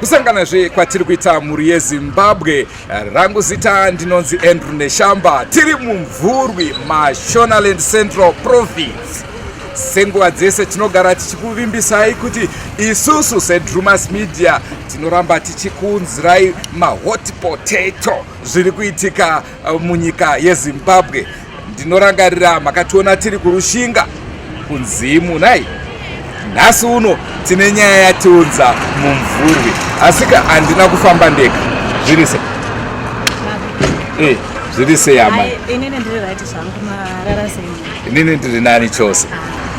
Kusanganazve kwatiri kuita mhuri yeZimbabwe. Rangu zita ndinonzi Andrew Neshamba. Tiri muMvurwi, Mashonaland Central Province. Senguva dzese tinogara tichikuvimbisai kuti isusu seDrumas Media tinoramba tichikuunzirai mahot potato zviri kuitika munyika yeZimbabwe. Ndinorangarira makationa tiri kuRushinga kunzimu nai. Nhasi uno tine nyaya yatiunza mumvurwi, asika handina kufamba ndega. Zviri sei? Eh, zviri sei amai? Inini ndiri right zvangu, marara sei? Inini ndiri nani chose.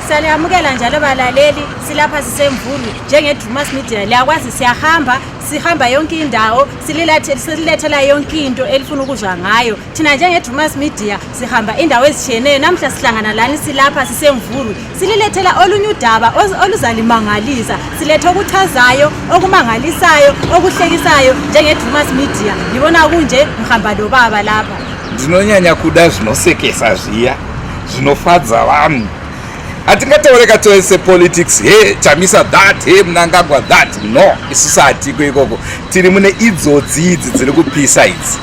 Siyamukela njalo balaleli, silapha sisemvurwi njengeDrumas Media. Liyakwazi siyahamba, sihamba yonke indawo, sililethela yonke into elifuna ukuzwa ngayo. Thina njengeDrumas Media sihamba indawo ezitshiyeneyo. Namhla sihlangana lani silapha sisemvurwi, sililethela olunye udaba oluzalimangalisa. Siletha okuchazayo, okumangalisayo, okuhlekisayo njengeDrumas Media. Ngibona kunje ngihamba lobaba lapha. Ndinonyanya kuda zvinosekesa zviya zvinofadza vanhu. Hatingataure toese politics, he Chamisa that, he Mnangagwa that. No, isusu hatiko ikoko. Tiri mune idzodzi idzi dziri kupisa idzi.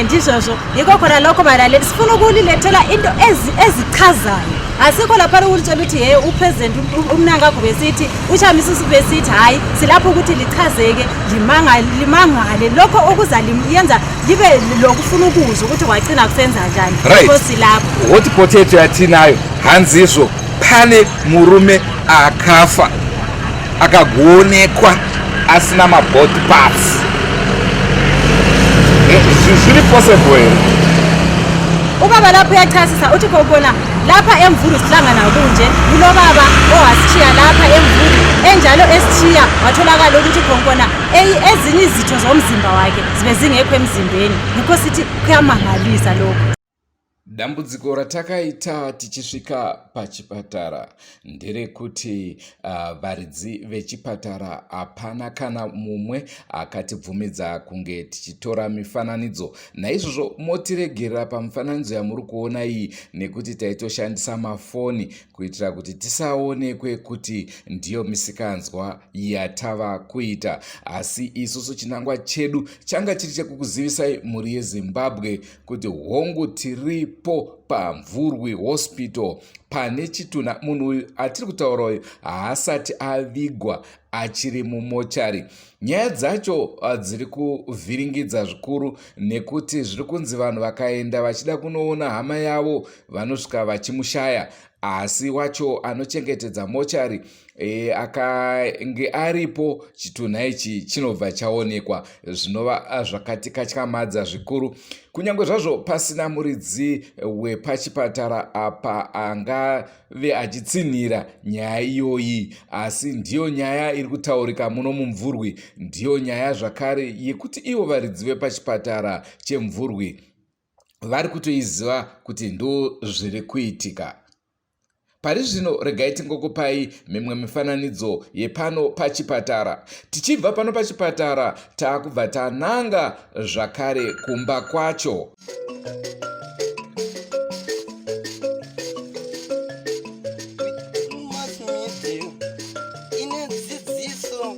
Ndizvozvo yikho khona lokho balaleli, sifuna ukulilethela into ezichazayo. Asikho lapha ukutshela ukuthi hey upresident uMnangagwa besithi uChamisa besithi, hayi, silapho ukuthi lichazeke, limangale lokho okuzaliyenza libe lokufuna ukuzwa ukuthi kwagcina kusenza njani. Right. Yikho silapho. Hot potato yatinayo hanzizvo, pane murume akafa akagonekwa asina mabody parts. Zviri possible here? Ubaba lapho uyachasisa, uthi khona lapha eMvurwi sihlangana kunje kulobaba owasitshiya lapha eMvurwi, enjalo esitshiya watholakala ukuthi khona ezinye izitho zomzimba wakhe zibe zingekho emzimbeni. Yikho sithi kuyamangalisa lokho. Dambudziko ratakaita tichisvika pachipatara nderekuti varidzi vechipatara hapana kana mumwe akatibvumidza kunge tichitora mifananidzo. Naizvozvo motiregerera pamifananidzo yamuri kuona iyi, nekuti taitoshandisa mafoni kuitira kuti tisaonekwe kuti ndiyo misikanzwa yatava kuita. Asi isusu chinangwa chedu changa chiri chekukuzivisai mhuri yeZimbabwe kuti hongu tiripo paMvurwi Hospital pane chitunha. Munhu uyu atiri kutaura uyu haasati avigwa, achiri mumochari. Nyaya dzacho dziri kuvhiringidza zvikuru, nekuti zviri kunzi vanhu vakaenda vachida kunoona hama yavo vanosvika vachimushaya, asi wacho anochengetedza mochari akange aripo chitunha ichi chinobva chaonekwa, zvinova zvakatikatyamadza zvikuru, kunyange zvazvo pasina muridzi wepachipatara apa angave achitsinhira nyaya iyoyi. Asi ndiyo nyaya iri kutaurika muno muMvurwi. Ndiyo nyaya zvakare yekuti ivo varidzi vepachipatara cheMvurwi vari kutoiziva kuti ndo zviri kuitika pari zvino. Regai tingokupai mimwe mifananidzo yepano pachipatara. Tichibva pano pachipatara taakubva tananga zvakare kumba kwacho. Mass media ine dzidziso,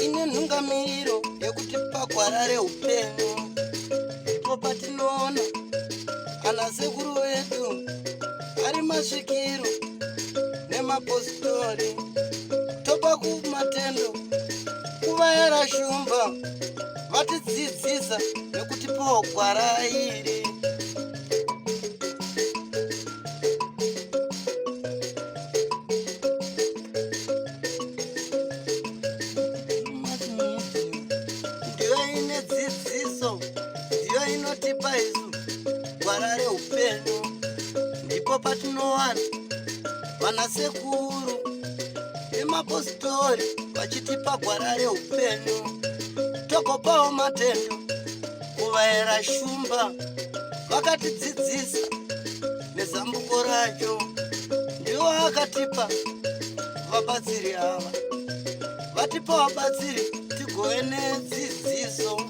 ine nhungamiriro yekuti gwara reupenyu. Ndipo patinoona ana sekuru vedu ari masvikiro nemapostori. Topa kumatendo kuvayera shumba vatidzidzisa nekutipawo gwara iri. Ndiyo ine dzidziso, ndiyo inotipa isu gwara reupenyu. Ndipo patinowana vana sekuru nemapostori vachitipa gwara reupenyu. Togopawo matendo kuvayera shumba vakatidzidzisa nezambuko racho. Ndiwo akatipa vabatsiri ava, vatipa vabatsiri tigove nedzidziso.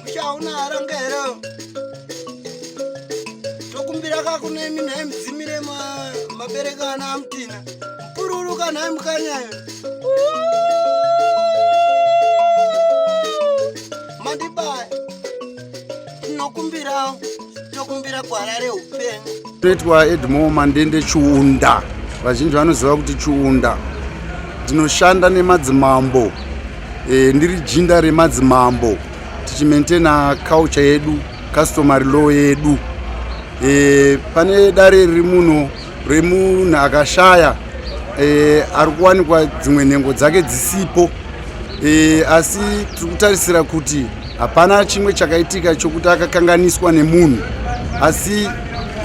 Musha una aranga here? Tinokumbira kakune imi nhai mudzimire mabereka ana amutina. Pururuka nhai mukanyayo. Mandibaya. Tinokumbirawo tokumbira gwara reupenyu. Tinoitwa Edmore Mandende Chiunda. Vazhinji vanoziva kuti Chiunda. Ndinoshanda nemadzimambo. E, ndiri jinda remadzimambo tichimaintaina culture yedu customary law yedu e, pane dare riri muno remunhu akashaya e, ari kuwanikwa dzimwe nhengo dzake dzisipo e, asi tiri kutarisira kuti hapana chimwe chakaitika chokuti akakanganiswa nemunhu asi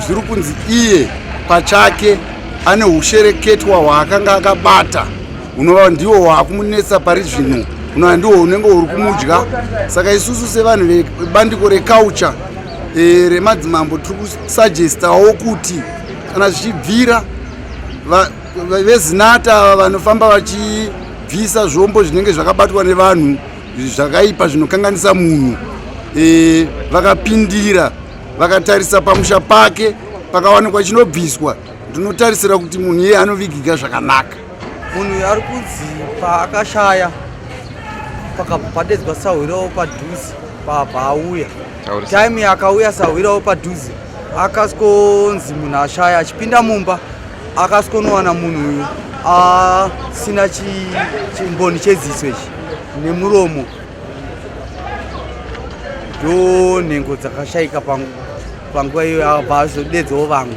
zviri kunzi iye pachake ane ushereketwa hwaakanga akabata unova ndiwo hwaakumunetsa pari zvino unova ndiwo unenge uri kumudya saka isusu sevanhu vebandiko reculture e, remadzimambo tiri kusuggestawo kuti kana zvichibvira vezinata ava vanofamba vachibvisa zvombo zvinenge zvakabatwa nevanhu zvakaipa zvinokanganisa munhu e, vakapindira vakatarisa pamusha pake pakawanikwa chinobviswa ndinotarisira kuti munhu iye anovigika zvakanaka munhu uyu ari kunzi paakashaya pakabva padedzwa sahwirawo padhuze paabva auya time yakauya sahwirawo padhuze akaskonzi munhu ashaya achipinda mumba akasikonowana munhu uyu asina chimboni cheziso ichi nemuromo ndo nhengo dzakashaika panguva iyoyo abva azodedzawo vamwe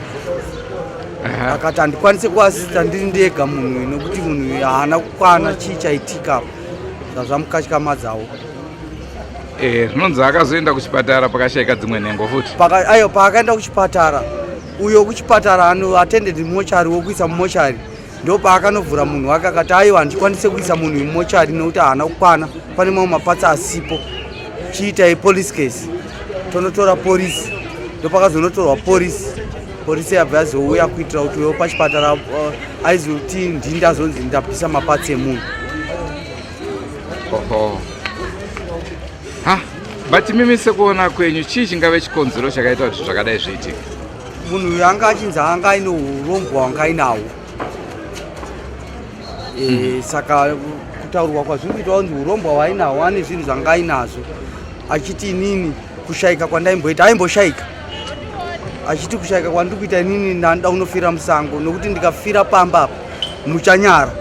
akati handikwanise kuasista ndiri ndega munhu uyu nokuti munhu uyu haana kukwana chii chaitika apa zvazvamukatyamadzawo Eh, zvinonzi akazoenda kuchipatara pakashaika dzimwe nhengo futi. Ayo paakaenda kuchipatara uyo kuchipatara ano attended mochari wokuisa mumochari ndopaakanovhura munhu wake akati aiwa handikwanise kuisa munhu mumochari nokuti haana kukwana pane mamwe mapatsi asipo chiitai police case tonotora porisi ndopakazonotorwa porisi porisi yabva yazouya kuitira kuti uyo pachipatara uh, aizoti ndini ndazonzi ndabvisa mapatsi emunhu Oho. Ha, but mimi sekuona kwenyu chii chingave chikonzero chakaita kuti zvakadai zviitike? Munhu uyu anga achinzi anga aine urombwa hwanga ainawo. E, hmm. Saka kutaurwa kwazviri kuitwa kunzi urombwa hwainawo ane zvinhu zvanga ainazvo achiti inini kushaika kwandaimboita aimboshaika achiti kushaika kwandiri kuita inini ndanoda kunofira musango nokuti ndikafira pamba apa muchanyara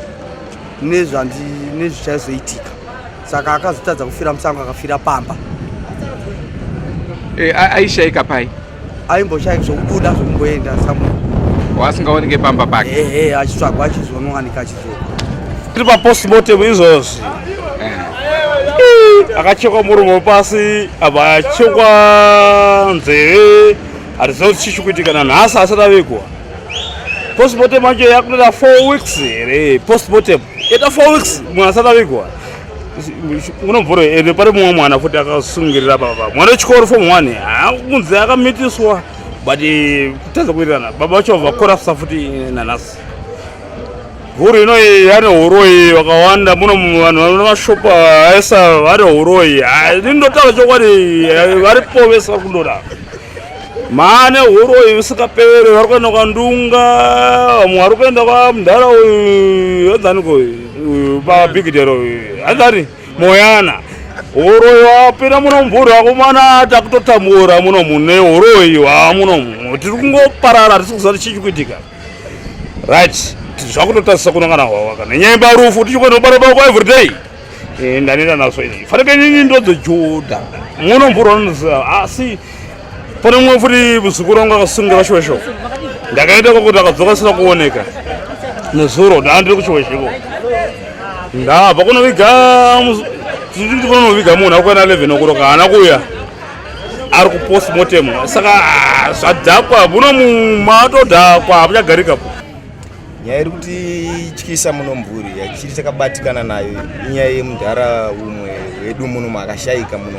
nezvichazoitika saka akazotadza kufira musango akafira pamba e, aishaika pai aimboshaika zvokubuda zvokumboenda samwe wasingaoneke pamba pake ehe achitsvagwa achizonowanika achidzoka tiri papostmortem izvozvi eh. akachekwa muromo pasi abva achekwa nzeve hatiziva kuti chii chikuitika nanhasi asati avigwa Postmortem yacho yakutoda 4 weeks here postmortem ita 4 weeks munhu asati avigwa unomvura ende pane mumwe mwana futi akasungirira baba mwana wechikoro form 1 kunzi akamitiswa but eh, kutadza kuwirirana baba vacho vakorapsa futi nanhasi huru inoyi yane huroyi wakawanda muno vanhu vano mashopa aisa vari huroyi ndinotaura chokwadi eh, varipo vese vari kundoda Mane huroyi usingaperi vari kuenda kwandunga vamwe vari kuenda kwamudhara uyu anzani ko uyu pabigidero uyu anzani moyana huroyi wapinda muno mumvuri vakomana takutotambura muno mune huroyi hwamuno tiri kungoparara hatisi kuziva kuti chii chikuitika right zvakutotarisa kuno kana hwawa kana nyemba rufu tichikuenda everyday Eh, ndaneta nazvo ini fanike inini ndodzojudha muno mvura unoziva asi pane mumwe futi muzukuru wangu akasungira chiwesho ndakaenda koko ndakadzoka sina kuoneka nezuro ndaa ndiri kuchiweshiko ndabva kunoviga kunoviga munhu akwana 11 okuroka haana kuuya ari kupostmortem saka ah, zvadhakwa muno matodhakwa hamuchagarikapo Nyaya iri kutityisa muno mhuri yachiri takabatikana nayo inyaya yemudhara umwe wedu muno akashaika muno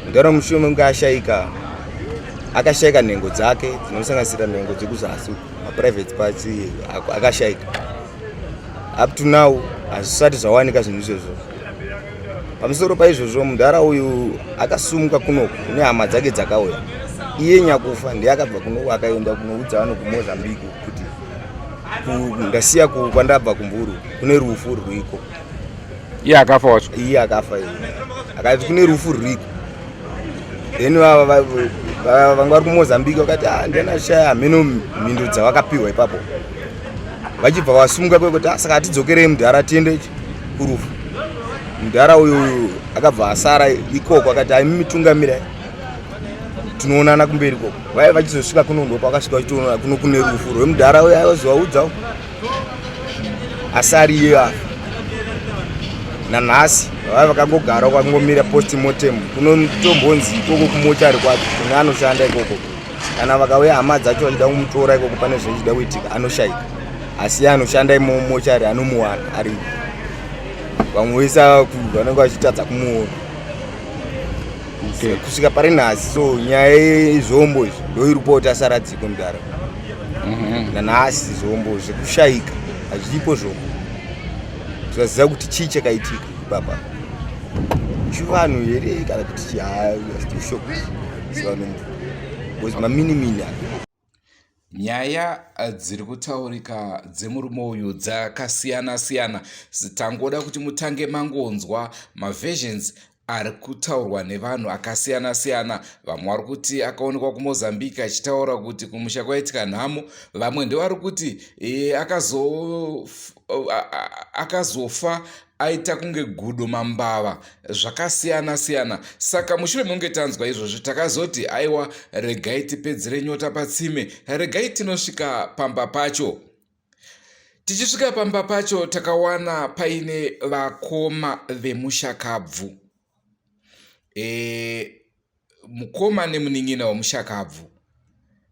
mudhara mushure mekunge ashaika akashaika nhengo dzake dzinosanganisira nhengo dzekuzasi maprivate parts akashaika up to now hazvisati zvawanika zvinhu izvozvo pamusoro paizvozvo mudhara uyu akasumuka kunoku nehama dzake dzakauya Iye nyakufa ndiye akabva kuno akaenda kunoudza vanhu kuMozambique kuti ndasiya kwandabva kuMburu kune rufu rwuriko. Iye akafa wacho? Iye akafa iye. Akati kune rufu rwuriko. Then vanga vari kuMozambique vakati ah, ndiani ashaya hameno mhindo dzavakapihwa ipapo. Vachibva vasumuka kwekuti ah, saka hatidzokerei mudhara tiende kurufu. Mudhara uyu akabva asara ikoko akati haimi mitungamirai tinoonana kumberi koko. Vaiva vachizosvika kuno ndopa vakasvika vachitoonana kuno kune rufu rwemudhara uyu aizovaudzawo asi ari iye afa nanhasi vaiva vakangogara vakangomira postmortem kunotombonzi ikoko kumochari kwacho kune anoshanda ikoko kana vakauya hama dzacho vachida kumutora ikoko pane zvichida kuitika anoshaika asi iye anoshanda imomo mochari anomuwana ari vamwe vese vanenge vachitadza kumuona okay. kusvika pari nhasi so nyaya yezvombo izvi ndoiripoti asaradziko mudhara mhm. nanhasi zvombo zvekushaika hazvipo zvombo tisaziva kuti chii chakaitika ipapa chivanhu here kana kuti chihaashock sevanhu because maminimini aya Nyaya eh, dziri kutaurika dzemurume uyu dzakasiyana siyana. Tangoda kuti mutange mangonzwa maversions ari kutaurwa nevanhu akasiyana siyana. Vamwe vari kuti akaonekwa kuMozambique achitaura kuti kumusha kwaitika nhamo. Vamwe ndevari kuti e, akazofa aita kunge gudo mambava zvakasiyana siyana saka mushure mekunge tanzwa izvozvi takazoti aiwa regai tipedzere nyota patsime regai tinosvika pamba pacho tichisvika pamba pacho takawana paine vakoma vemushakabvu e, mukoma nemunin'ina wemushakabvu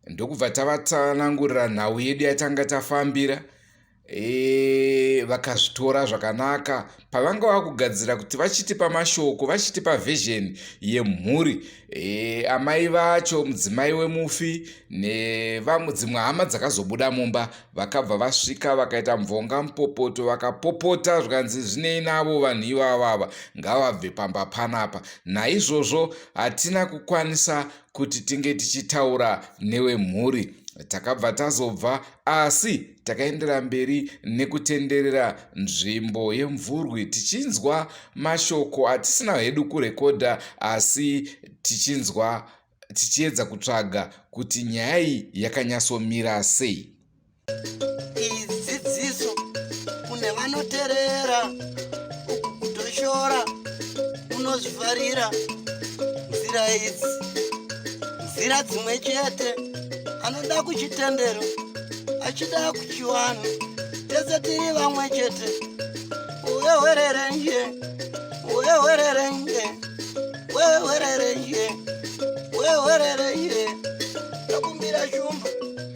ndokubva tavatsanangurira nhau yedu yatanga tafambira e, vakazvitora zvakanaka pavanga vakugadzira kuti vachitipa mashoko vachitipa vhezheni yemhuri e, amai vacho mudzimai wemufi nevamwe dzimwe hama dzakazobuda mumba vakabva vasvika vakaita mvonga mupopoto vakapopota zvikanzi zvinei navo vanhu ivava ava ngavabve pamba panapa naizvozvo hatina kukwanisa kuti tinge tichitaura newemhuri takabva tazobva asi takaendera mberi nekutenderera nzvimbo yemvurwi tichinzwa mashoko atisina hedu kurekodha asi tichinzwa tichiedza kutsvaga kuti nyaya iyi yakanyatsomira sei. Iyi dzidziso kune vanoterera, uku kutoshora unozvifarira. Nzira idzi nzira dzimwe chete, anoda kuchitendero achida kuchivanhu, tese tiri vamwe chete. Uye nje, uye nje. Wewererenje, wewererenje, ndakumbira shumba,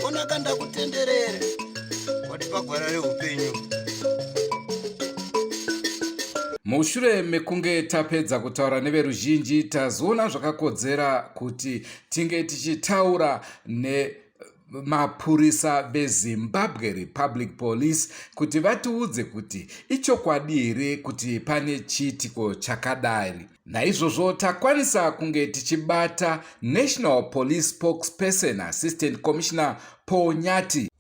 onaka ndakutenderere, watipa gwara reupenyu. Mushure mekunge tapedza kutaura neveruzhinji, tazoona zvakakodzera kuti tinge tichitaura ne mapurisa veZimbabwe Republic Police kuti vatiudze kuti ichokwadi here kuti pane chiitiko chakadari. Naizvozvo takwanisa kunge tichibata National Police Spokesperson Assistant Commissioner Paul Nyati.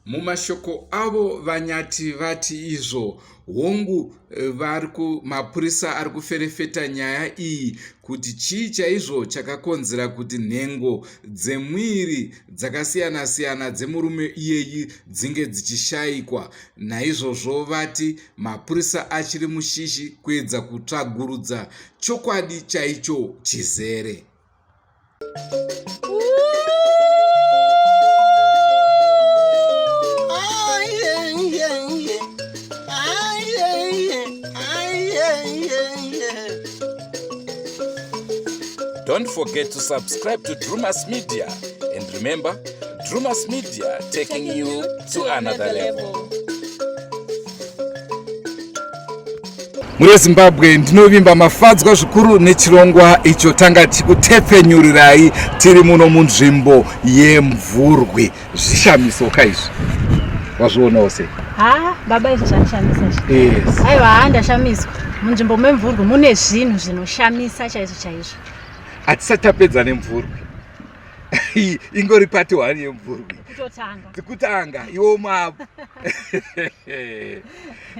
Mumashoko avo VaNyati vati izvo Hongu eh, vari mapurisa ari kuferefeta nyaya iyi kuti chii chaizvo chakakonzera kuti nhengo dzemwiri dzakasiyana-siyana dzemurume iyeyi dzinge dzichishaikwa. Naizvozvo vati mapurisa achiri mushishi kuedza kutsvagurudza chokwadi chaicho chizere. Don't forget to subscribe to Drumas Media. And remember, Drumas Media taking you to another level. Mhuri yeZimbabwe, ndinovimba mafadzwa zvikuru nechirongwa icho tanga tichikutepfenyurirai tiri muno munzvimbo yeMvurwi. Zvishamiso ka izvi, wazvionawo sei? Ha baba, izvi zvandishamisa izvi. Yes. Aiwa, ha ndashamiswa. Munzvimbo meMvurwi mune zvinhu zvinoshamisa chaizvo chaizvo. Hatisati tapedza neMvurwi. Ingori pati one yemvurwi. Kutotanga. Kutanga iwo mapo.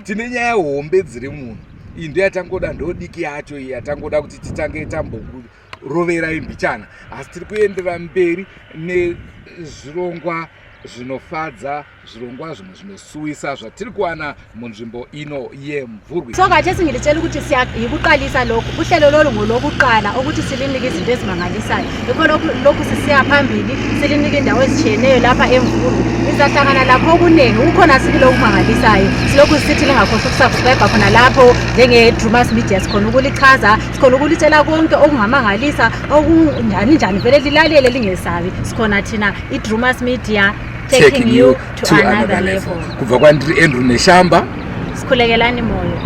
Tine nyaya hombe dziri muno. Iyi ndiyo yatangoda ndodiki yacho iyi yatangoda kuti titange tambokurovera imbichana. Asi tiri kuendera mberi nezvirongwa zvinofadza zvirongwa zvimwe zvinosuwisa zvatiri kuwana munzvimbo ino yemvurwi. So khathesi ngilitshela ukuthi yikuqalisa lokhu uhlelo lolu ngolokuqala ukuthi silinike izinto ezimangalisayo yikho lokhu sisiya phambili silinike indawo ezitshiyeneyo lapha emvurwi lizahlangana lakho okuningi kukhona sibili okumangalisayo silokhu sithi lingakhohlwa ukusubscribe khona lapho njenge-drumas media sikhona ukulichaza sikhona ukulitshela konke okungamangalisa okunjani njani vele lilalele lingesabi sikhona thina i-drumas media taking you to, to another, another level kubva kwandiri andrew neshamba sikhulekelani moyo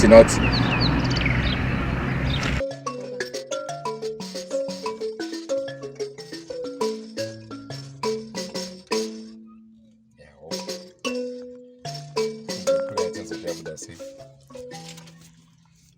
tinoti Yeah,